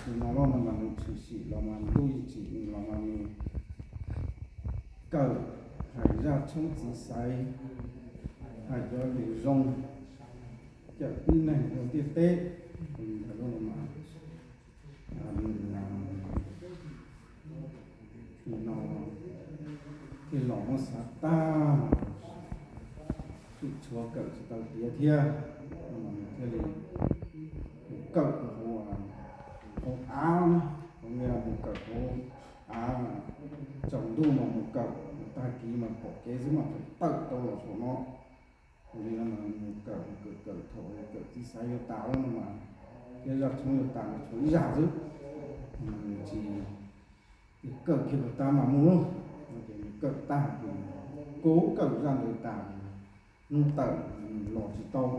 Tus no los no mas nws tshwm sim los mas ntuj yeej tsim nws los mas nws kawm hais zaj tshoob txiv xaiv, hais cov lus zoo, cawm tib neeg rau ntiaj teb. Tus ntawd los mas nws no thiaj los muab xav tag, tseem tshuav kawm tsis tau tiav thiab, no mas nws thiaj li mus kawm hauv, hauv av, thaum mus kawm hauv av, tsaus ntuj mas mus kawm, tag kis mas pom kev xwb mas tawm tau los saum no. Ua li no mas mus kawm, kawm kawm thaum kawm txiv xaiv yuav tas lawm no mas, thiab zaj tshoob yuav tas mas tshuav ib zaj xwb, mas nws tsis, ces kawm kiag kom tag mam mus lauj. Ces nws kawm tag ces, kawm kawm zaj ntawd tas, hnub tawm los tsis tau,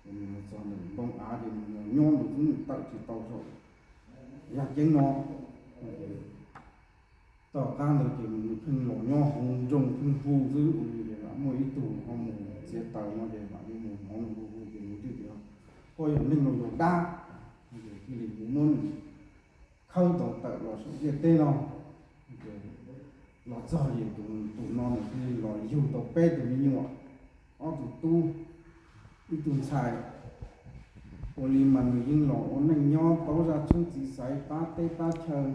ces nws los txog ntawm npoo av ces nws los nyob ntawd xwb, nws tawm tsis tau saum yaj ceeb no. Tom qab ntawd ces nws pheej los nyob hauv nroog pheej hu xwb, ua li ces lam muaj ib tug ho mus txiav taws no ces mam li mus hnov nws hu hu ces nws thiaj tias, koj yog neeg los yog dab? Ces thiaj li mus muab nws khawb tau tawm los saum ntiaj teb no. Los txog ces tus no nws thiaj li los yug tau peb tus me nyuam, ob tug tub, ib tug ntxhais. Ua li mas nws yeej los ua neej nyob paub zaj tshoob txiv xaiv, pab teb pab chaw,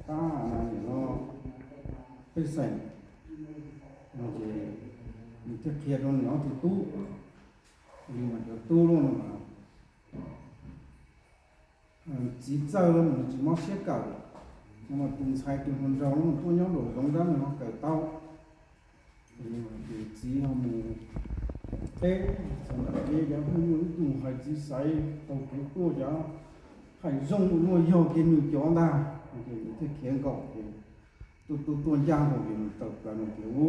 pab niam no pej xeem no ces nws thiaj qhia rau nws ob tug tub. Ua li mas cov tub loj no mas txiv txawj los nws tsis mob siab kawm, no mas tus ntxhais tus hluas nraug los tuaj nyob nraum zoov dab nws ho kawm tau. Ces txiv ho mus teb, txog ntawm peb cov pheej muaj ib tug hais txiv xaiv tau kev tuaj cov hais zoo ua luaj yog kiag nws cov ntag. Ces nws thiaj khiav nkaum ces tuaj tuaj tuaj ncaj nkaus ces nws tawm plaws nws tias, u,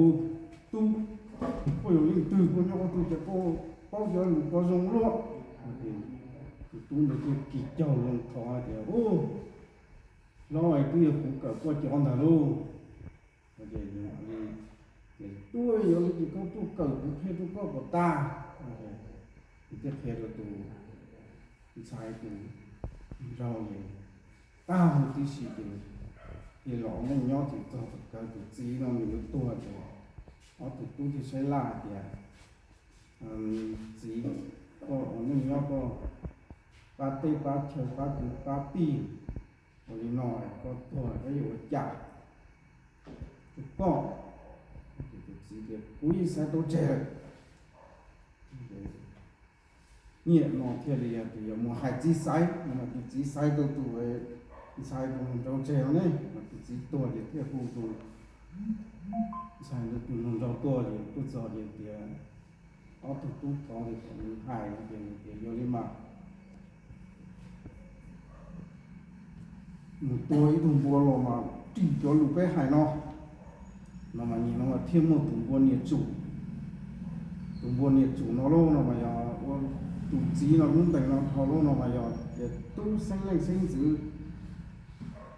tub, koj yog leej twg, koj nyob qhov twg, cas koj paub cov lus ko zoo luaj? Tus tub ntawd thiaj kis caug loo thov hais tias, u, hlob, twb yog kuv kawm koj cov ntag lauj. Ces, tub, yog li ces koj tuaj kawm kuv qhia rau koj kom tag. Ces thiaj qhia rau tus ntxhais tus nraug ces tag huv tib si ces thiaj los ua neej nyob ces txog tom kawg tus txiv no nws yuav tuag ces ob tug tub thiaj saib laj hais tias, txiv, koj ua neej nyob koj pab teb pab chaw pab kwv pab tij, ua li no koj tuag peb yuav ua cas rau koj? Ces tus txiv tias, kuv yeej xaiv tau tseg lawm. Niam no thiaj li tias yuav mus hais txiv xaiv, no mas tus txiv xaiv tau tus ntxhais tus hluas nraug tseg no ne, mas tus txiv tuag ces thiaj hu tus ntxhais ntawd tus hluas nraug tuaj ces tuaj txog ces tias, ob tug tub thov tias kom nws hais no ces nws tias yog li mas nws tua ib tug npua los mas ris cov lus peb hais no. No mas nim no mas thiaj muaj tus npua niam tsum. Tus npua niam tsum no lauj no mas yog ua tus txiv no lub ntees no dhau lauj no mas yog tias tub xeeb leej xeeb ntxwv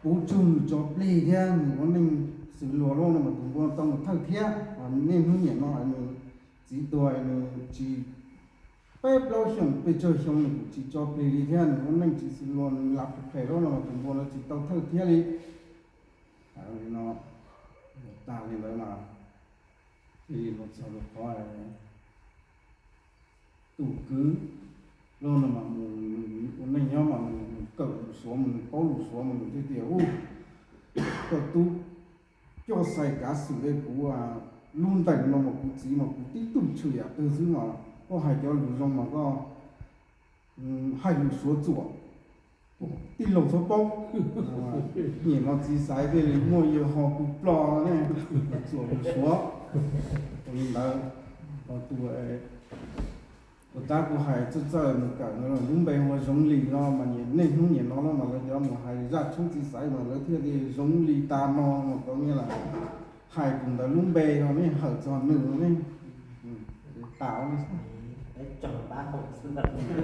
puv tsug nws tso plig thiab nws ua neej xws luag lauj no mas tus npua tau mus thawj thiab. Niaj hnub niam no nws txiv tuag nws tsis, peb plaub xyoos pes tsawg xyoo nws kuj tsis tso plig li thiab nws ua neej tsis xws luag nws lam phem phem lauj no mas tus npua no tsis tau thawj thiab li. Hais li no tag li ntawd mas thiaj li los txog rau qhov tus kwv lauj no mas mus ua neej nyob mas mus kawm lus Suav mas nws paub lus Suav mas nws thiaj tias, u, koj tub, coj xais kav xwm li kuv lub ntees no mas kuv txiv mas kuv tib tug tshwm yam twg xwb mas koj hais cov lus zoo mas koj hais lus Suav txuam, tij laug txhob paub. Nim no txiv xaiv thiaj li muaj yawg ho kuv ploj ne, txuam lus Suav. Ua li ntawd, tus, tus tab kuv hais txawj txawj mus kawm no lub npe hu ua Zoov Lis no mas niaj hnub nim no los mas lawv cov mus hais zaj tshoob txiv xaiv mas lawv thiaj li Zoov Lis tas no mas kov niaj las hais tus ntawd lub npe no ne hawm txog nws ne. Tas li xwb.